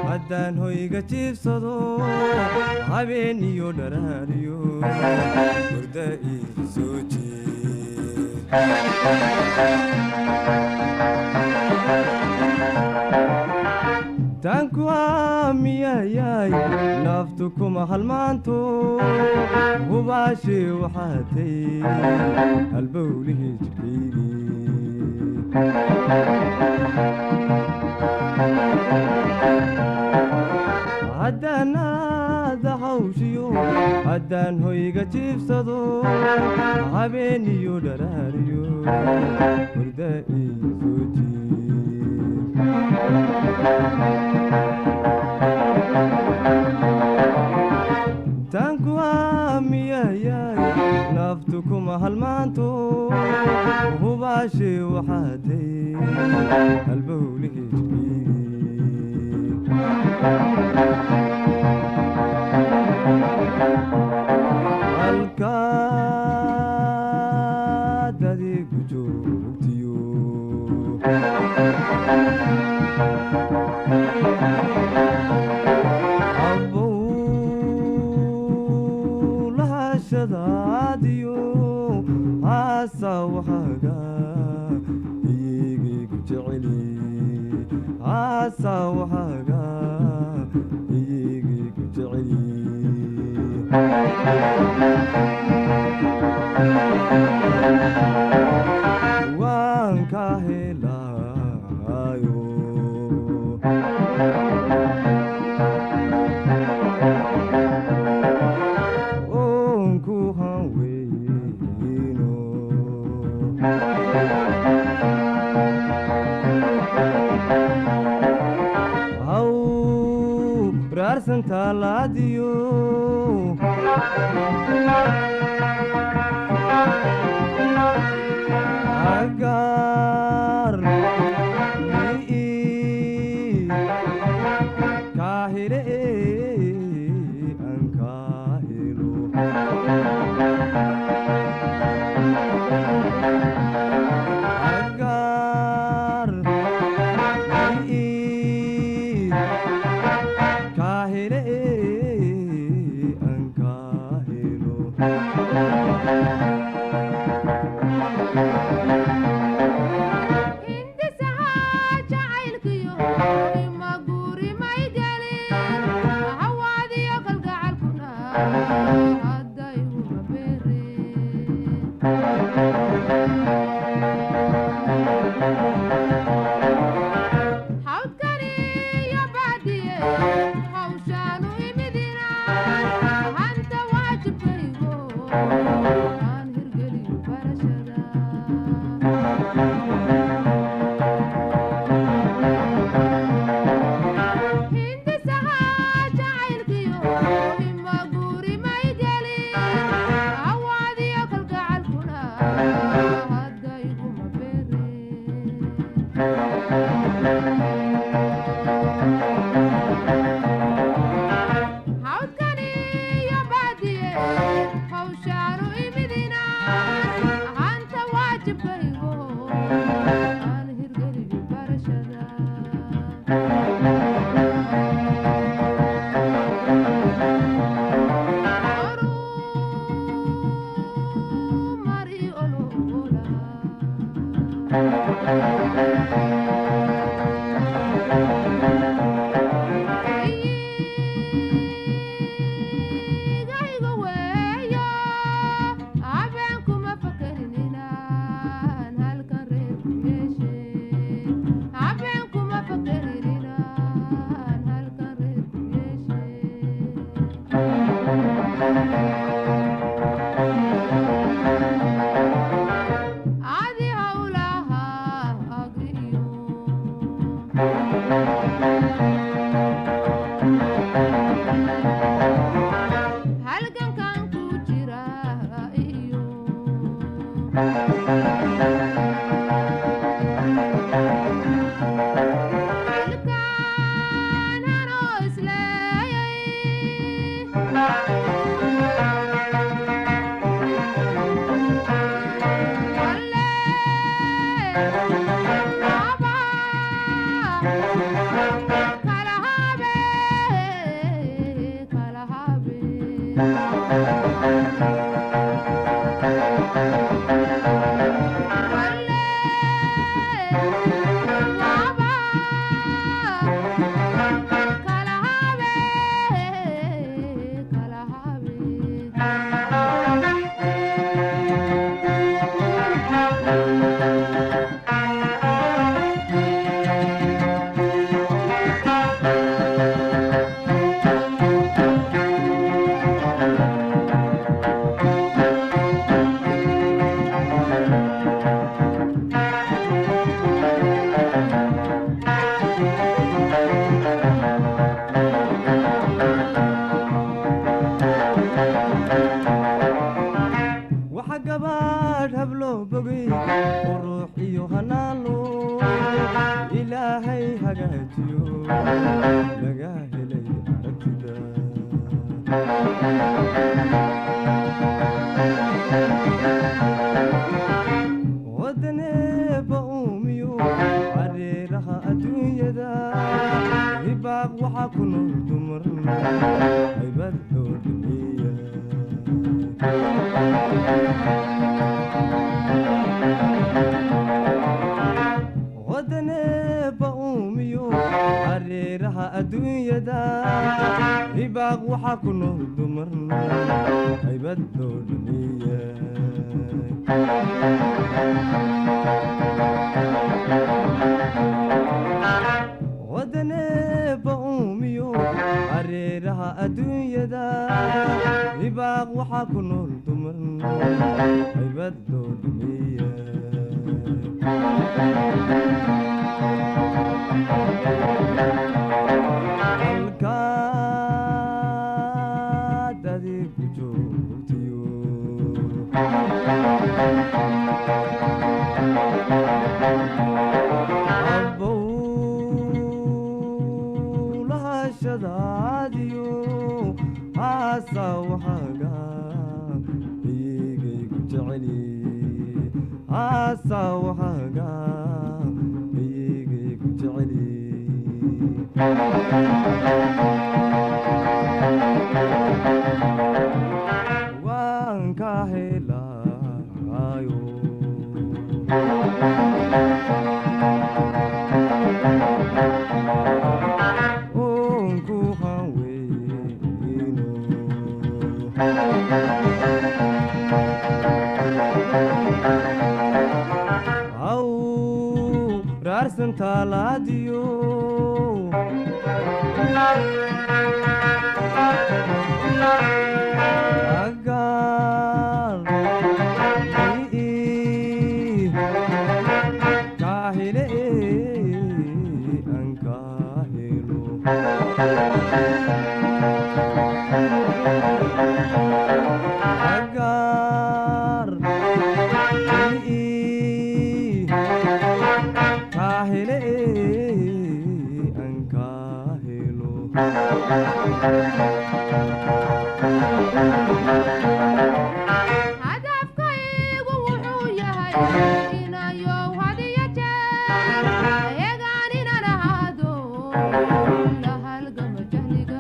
Haddaan hoyga jiibsado habeeniyo dharaariyo hurda ii soo jeed. Taanku aamiyayaay naftu kuma halmaanto hubaashii waxaatay halbowlihii jidhkaygii. Haddaan aada hawshiyo haddaan hoyga jiibsado habeeniyo dharaariyo hurda ii soo jeed. Taanku aamiyayaay naftu kuma halmaanto hubaashii waxaatay halbowlihii jidhkaygii. Halkaad adigu joogtiyo abow lahashadaadiyo haasa waxaaga iyigaygu jeceli haasa waxaaga iyigaygu jeceli. Waan ka helaayo oon ku hanweyno haw raarsantaalaadiyo agar ii kaahile aan kaahelo agar ii kaahile aan kaahelo. Hindisaha jacaylkiyo ima guuri may gelin hawaadiyo kalgacalkuna hadda iguma beereen. Hawdkaniyo baadiye hawshaanu imidina hanta waajibkaygo aan hirgeliyo barashada. Hindisaha jacaylkiyo ima guuri may gelin hawaadiyo kalgacalkuna hadda iguma beereen. Hawdkaniyo baadiye hawshaanu imidina hanta waajibkaygo aan hirgeliyo barashada. Horumari olola. Igayga weeyo habeen kuma fakerin inaan halkan reer ku yeeshe habeen kuma fakerin inaan halkan reer ku yeeshe. Ilkaan anoo isleeyay. Walle waaba kala habe, kala habe. Walle waaba kala habe, kala habe. Waxa gabaadh habloo bogay quruux iyo hanaano Ilaahay hagaajiyo laga helay aragtida. Wadaneeba uumiyo hareeraha adduunyada hibaaq waxaa ku nool dumar haybad loo dhameeya. Wadaneeba uumiyo hareeraha adduunyada hibaaq waxaa ku nool dumar haybad loo dhameeya. Wadaneeba uumiyo hareeraha adduunyada hibaaq waxaa ku nool dumar haybad loo dhameeya. Halkaad adigu joogtiyo abbow lahashadaadiyo haasa waxaaga iyagaygu jeceli, haasa waxaaga iyagaygu jeceli. Waan ka helaayo oon ku hanweyno. Aw raarsan taalaadiyo agaal ii kaahile aan kaahelo. Agar ii kaahile aan kaahelo. Hadafkaygu wuxuu yahay inayow hadiyo jeer eegaan inaan ahaado la halgamo jahliga.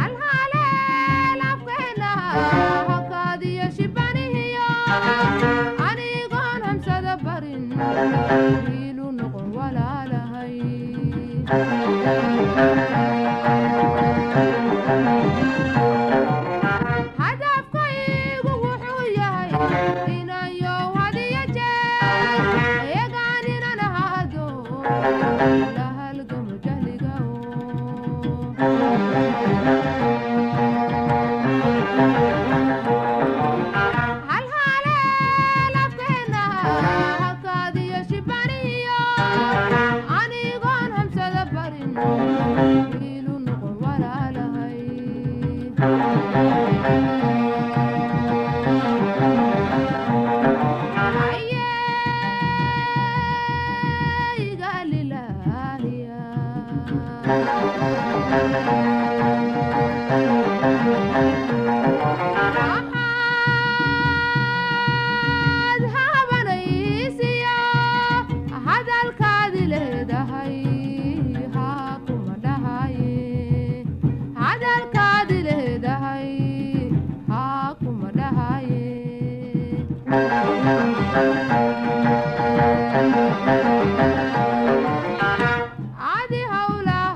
Halhaleel afkeena hakaadiyo shibanihiyo anigoon hamsada barin iilu noqon walaalahay. Hadafkaygu wuxuu yahay inayow hadiyo jeer eegaan inaan ahaado la halgamo jahliga. Halhaleel afkeena hakaadiyo shibaniyo anigoon hamsada barin iilu noqon walaalahay. Iga lilaahiya. Waxaad habanaysiya hadalkaadi leedahay, haa kuma dhahaye. Hadalkaadi leedahay, haa kuma dhahaye. Adi hawlahaagiyo.